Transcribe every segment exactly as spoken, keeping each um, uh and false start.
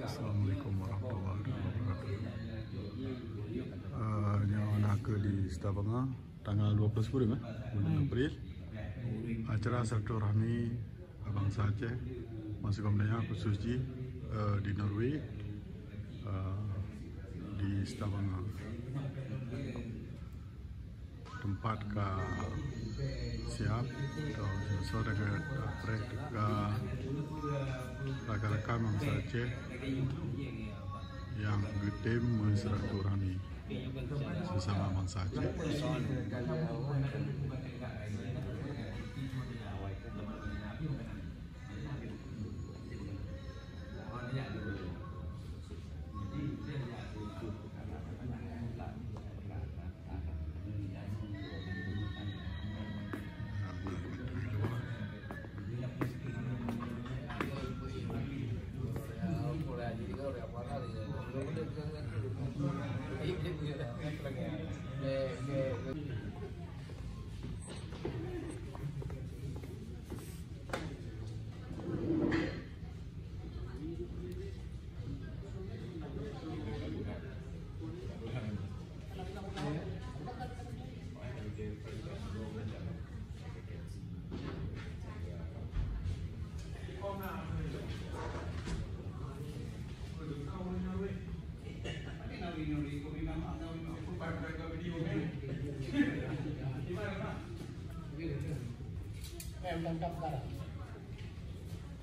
Assalamualaikum warahmatullahi wabarakatuh. Eh, nyoe na keu di Stavanger, tanggal dua belas April, eh, bulan April. Acara silaturahmi bansa Aceh, maksud nyan khusus jih, eh, di Norway, eh, di Stavanger. Teumpat ka siap, atau sesuai dengan prek ka rakan-rakan bansa Aceh nyang geutem meusilaturahmi sesama bansa Aceh.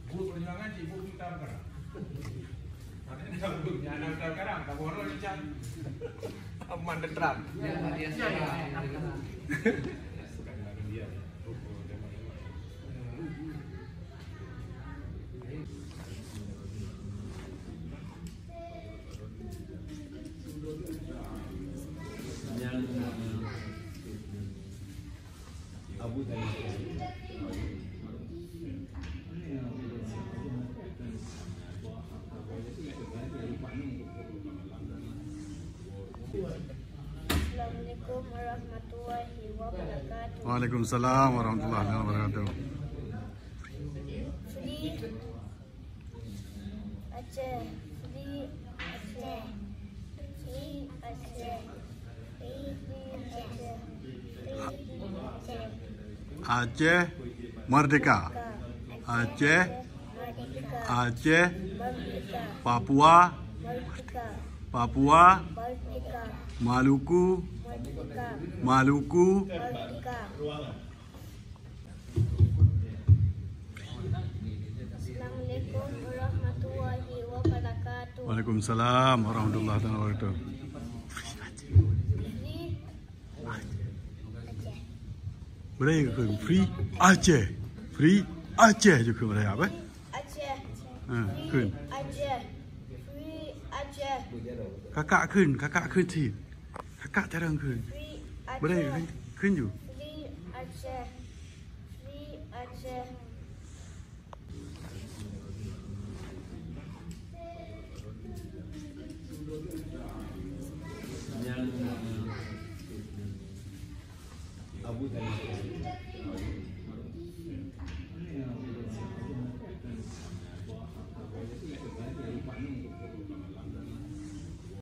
Buat perjuangan sibuk minta perkara. Makanya dah buat, ya, ada perkara, tak boleh macam aman tentram. Ya, ya, ya. Assalamualaikum warahmatullahi wabarakatuh. Waalaikumsalam warahmatullahi wabarakatuh. Free Aceh, free Aceh, free Aceh, free Aceh, free Aceh. Aceh merdeka. Aceh merdeka. Aceh merdeka. Papua merdeka. Papua merdeka. Maluku merdeka. Maluku merdeka. Assalamualaikum warahmatullahi wabarakatuh. Waalaikumsalam warahmatullahi wabarakatuh. Free Aceh. Boleh ke kheun? Free Aceh. Free Aceh juga boleh apa? Aceh. Ha, kheun. Free Aceh. Free Aceh. Kakak kheun, kakak kheun cit. Kakak cara kheun. Free Aceh. Boleh kheun, kheun ju. Free Aceh. Free Aceh. Nyang, eh, Abu Thalib.